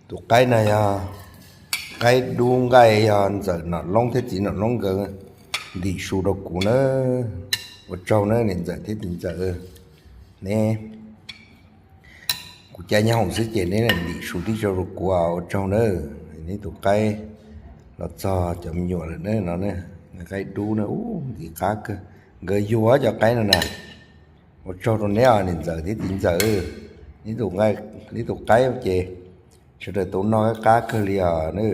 Tus qaib no yog qaib dub nqaij, yog Ntxawm Nom Loob thiab txiv Nom Loob nkawd ntim su rau kuv na. Ua tsaug na niam ntxawm thiab txiv ntxawm ne. Kuv caij nyob hoom xwb ces neb ntim su tib tsaug rau kuv, ua tsaug na. Neb tus qaib los txog cov me nyuam lawm na no. Qaib dub na, ub, ntim qab kawg. Nkawd yuag cov qaib no na. Ua tsaug rau neb os niam ntxawm thiab txiv ntxawm. Neb tus qaib ces sawv daws tau noj qab kawg li os na.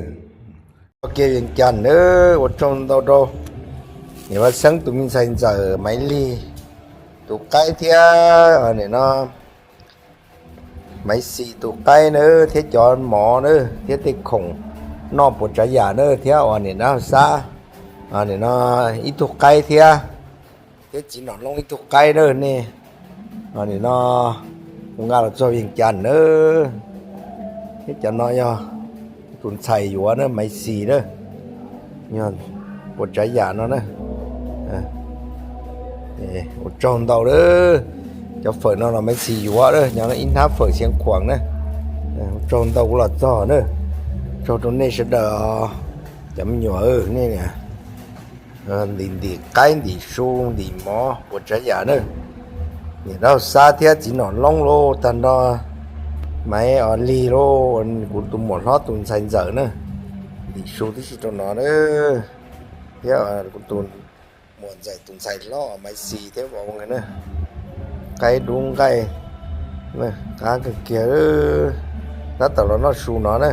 Kiag Vees Cas na, ua tsaug ntau rau niam Vaj Xeeb tus me ntxhais ntxawm Maiv Lig tus qaib thiab nim no Maiv Xis tus qaib na, thiab cov mov na, thiab tej khoom noj puas tsav yam na, thiab uas nim no Hauv Xab, nim no ib tug qaib thiab, thiab txiv Nom Loob ib tug qaib na nej. Nim no kuv nqa los txog Vees Cas na, thiab cov no yog tus ntxhais yuav na, Maiv Xis na, yog puas tsav yam no na. Ua tsaug ntau lawm. Cov fawm no los Maiv Xis yuav na, yog ib hnab fawm Xeev Khuam na. Ua tsaug ntau kuv los txog na. Tsaug rau nej sawv daws, cov me nyuam nej ntim ntim qaib ntim su ntim mov puas tsav yam na. Niam Hauv Xab thiab txiv Nom Loob lauj, tag nrho Maiv Os Lig lauj, kuv tus muam hlob tus ntxhais ntxawm na, ntim su tib si rau no na. Thiab kuv tus muam ntxawm tus ntxhais hlob Maiv Xis thiab vauv nkawd na. Qaib dub nqaij, qab kawg kiag, tab tom los noj su no na.